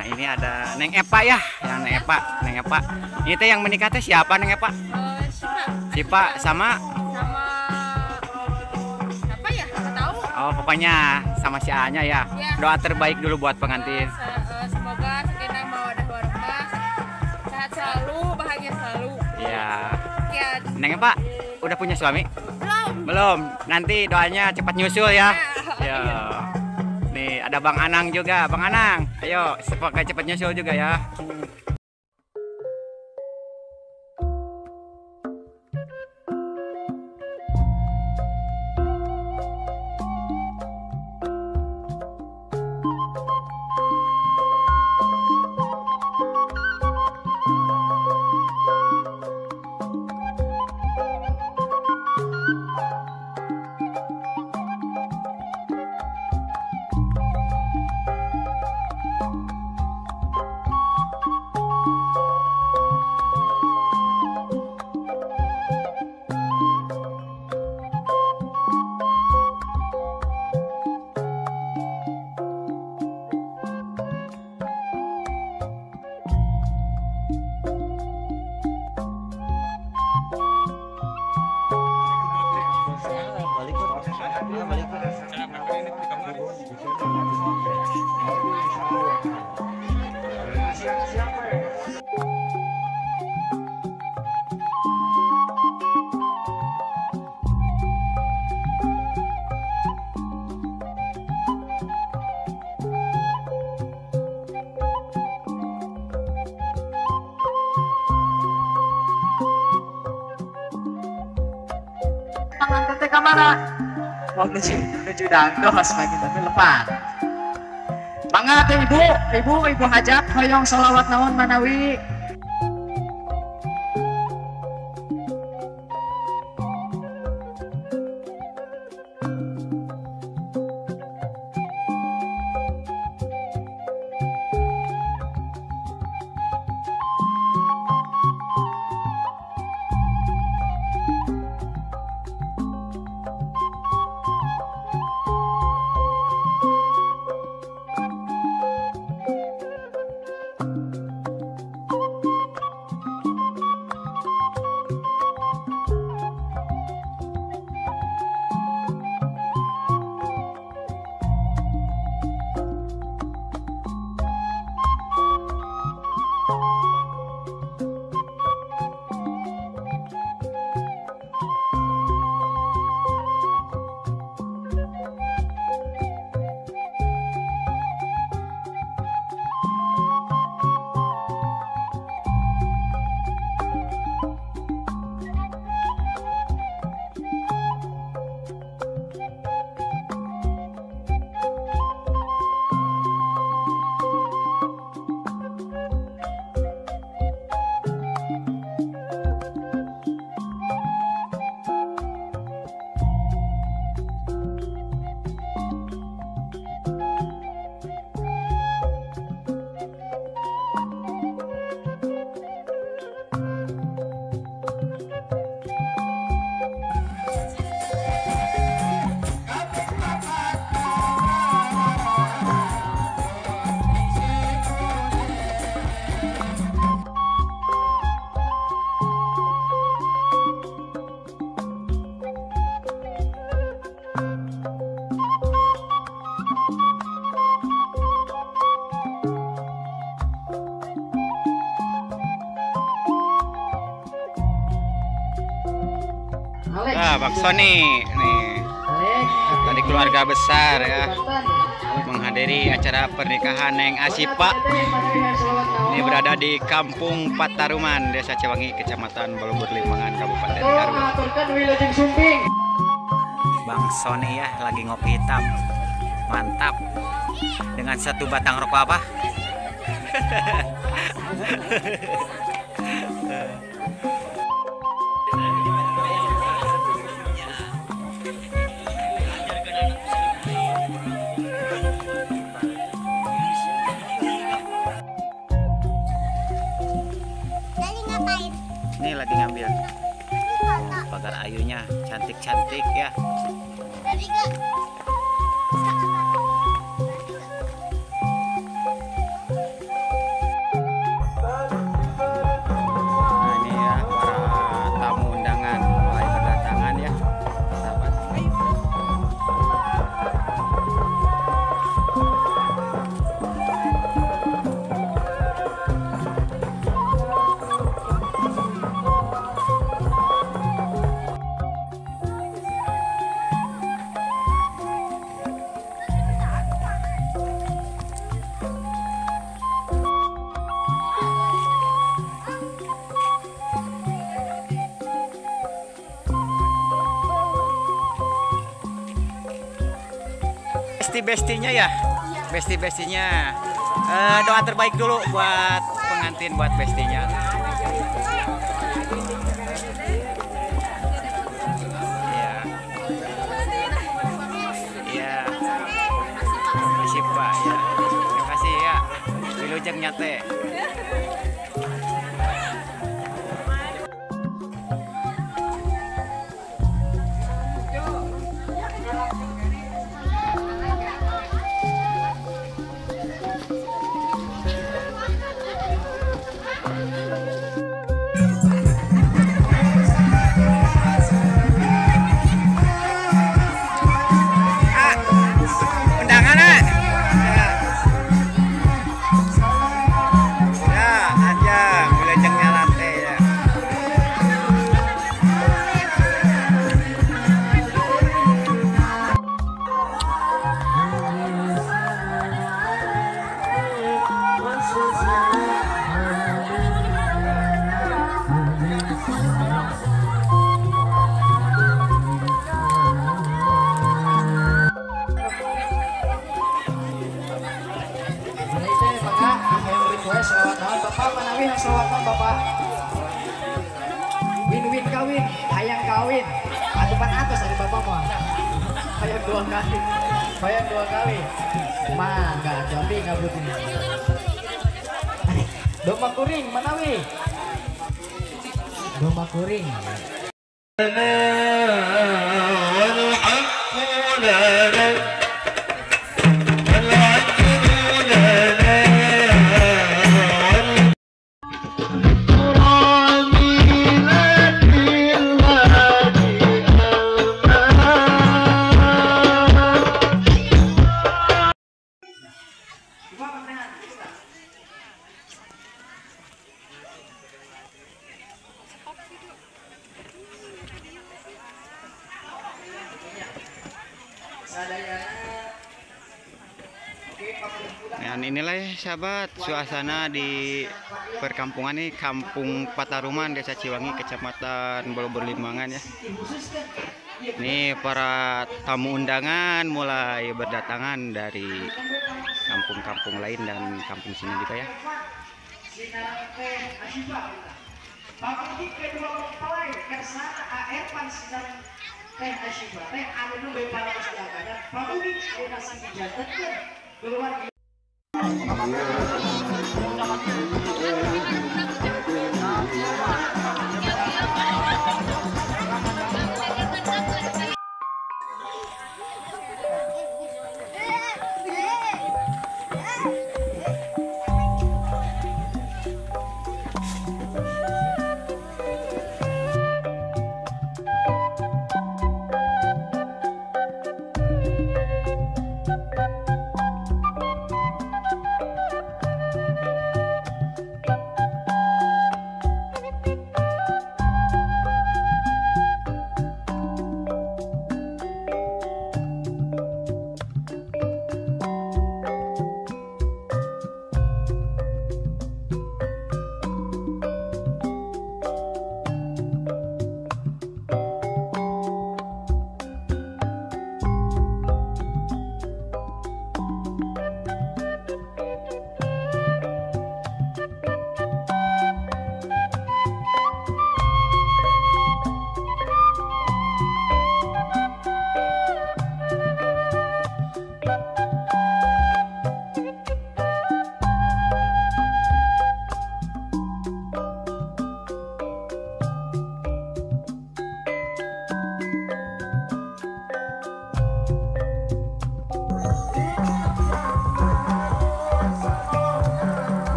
Nah, ini ada Neng Epa ya, yang Neng Epa, Neng Epa. Ini teh yang menikah teh siapa Neng Epa? Sipa. Sipa sama siapa ya? Nggak tahu. Oh, pokoknya sama si A-nya ya. Ya. Doa terbaik dulu buat pengantin. Semoga sakinah mawaddah warahmah, sehat selalu, bahagia selalu. Iya. Ya. Neng Epa udah punya suami? Belum. Belum. Nanti doanya cepat nyusul ya. Ya. Nih ada Bang Anang juga, Bang Anang. Ayo, semoga cepat nyusul juga ya. Kamana mau nuju dangdos pagi tapi lepat. Mangga teh ibu, ibu hajat hoyong sholawat naon manawi. Nah, Bang Sony nih tadi keluarga besar ya menghadiri acara pernikahan Neng Asipa. Ini berada di Kampung Pataruman, Desa Ciwangi, Kecamatan Balubur Limbangan, Kabupaten Garut. Bang Sony ya lagi ngopi hitam, mantap. Dengan satu batang rokok apa? Ini lagi ngambil pagar ayunya, cantik-cantik ya. Besti-bestinya ya? Besti-bestinya. Doa terbaik dulu buat pengantin, buat bestinya. Iya. Iya. Pak ya. Terima kasih ya. Wilujeng nyate. Bapak win-win kawin, hayang kawin, atupan atas dari bapak mah, hayang dua kali, hayang dua kali, mangga jambi ngabutin. Domba kuring manawi, domba kuring. Dan inilah ya sahabat suasana di perkampungan nih, Kampung Pataruman, Desa Ciwangi, Kecamatan Boluber Limbangan ya. Ini para tamu undangan mulai berdatangan dari kampung-kampung lain dan kampung sini juga ya.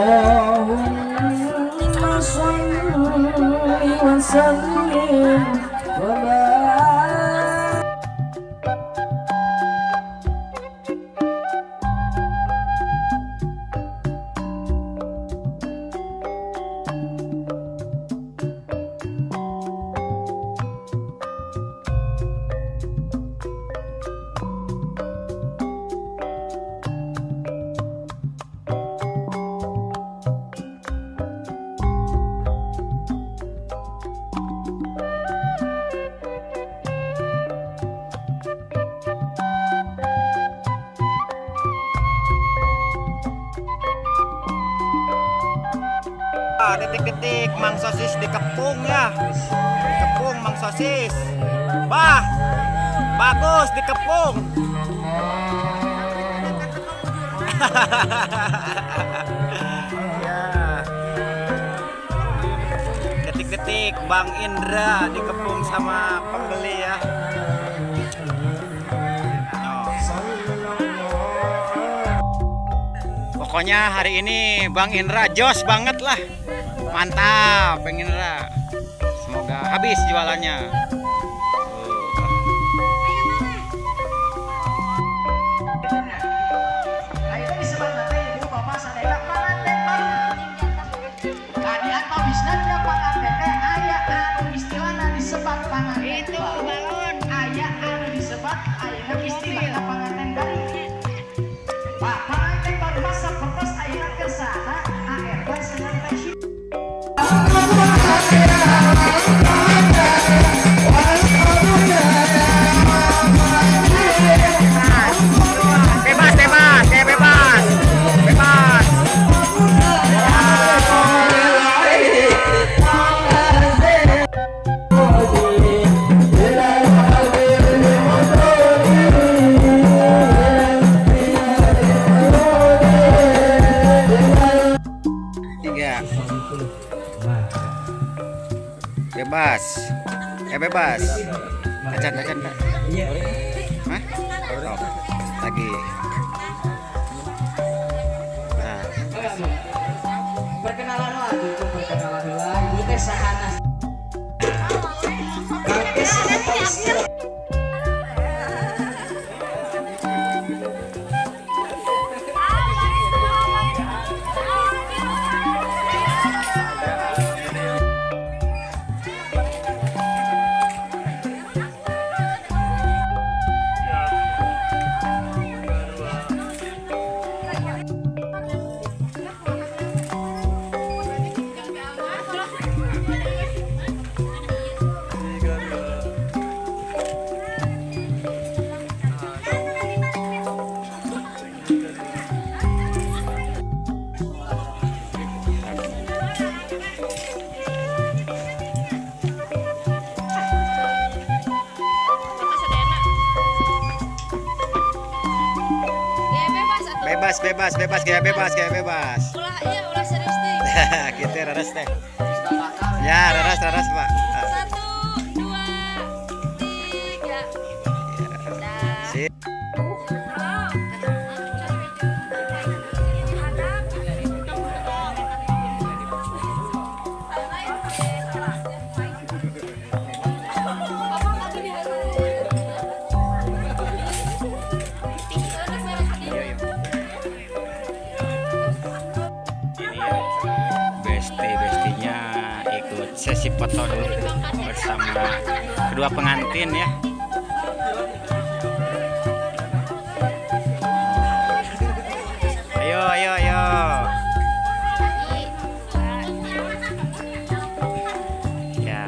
Allahumma shalli wa sallim wa barik. Detik-detik Mang Sosis dikepung ya. Dikepung Mang Sosis. Bah, bagus dikepung. Ya. Detik-detik Bang Indra dikepung sama pembeli ya. Pokoknya hari ini Bang Indra jos banget lah. Mantap Bang Indra. Semoga habis jualannya. Bebas, bebas, kayak bebas, bebas. Tiga. Bebas, bebas. Acan, acan. Hah? Oh, lagi. Nah. Perkenalan lah, perkenalan lah. Ibu teh sahana. Bebas, bebas, bebas, kayak bebas, kayak bebas. Ulah, iya, ulah serius deh. Gitu, raras teh. Ya, raras, raras, Pak. 1, 2, 3. Sip. Besti-bestinya ikut sesi foto dulu bersama kedua pengantin ya. Ayo, ayo, ayo. Ya.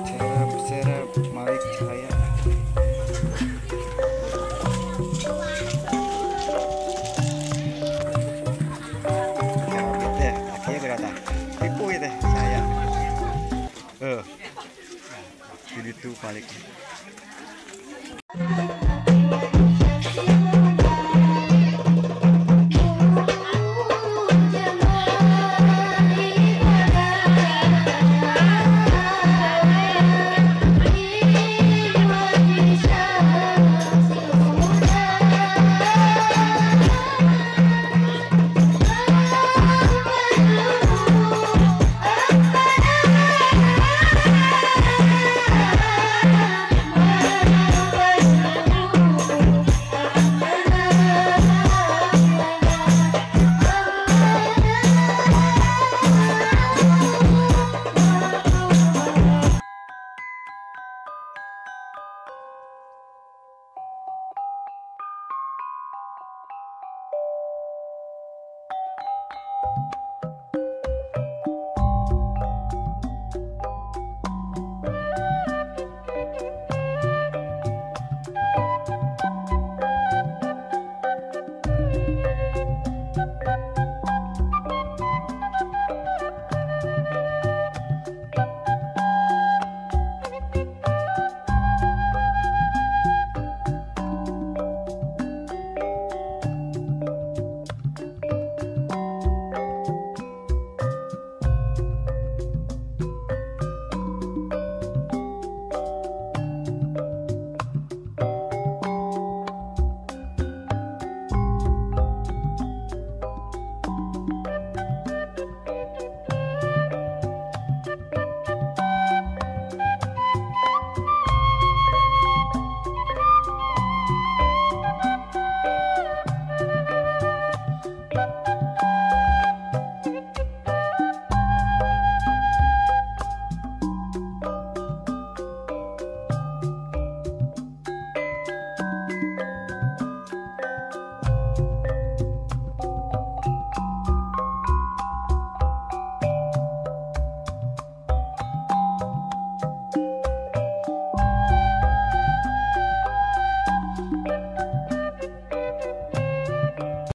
Serap, serap, Malik Cahaya. Itu balik.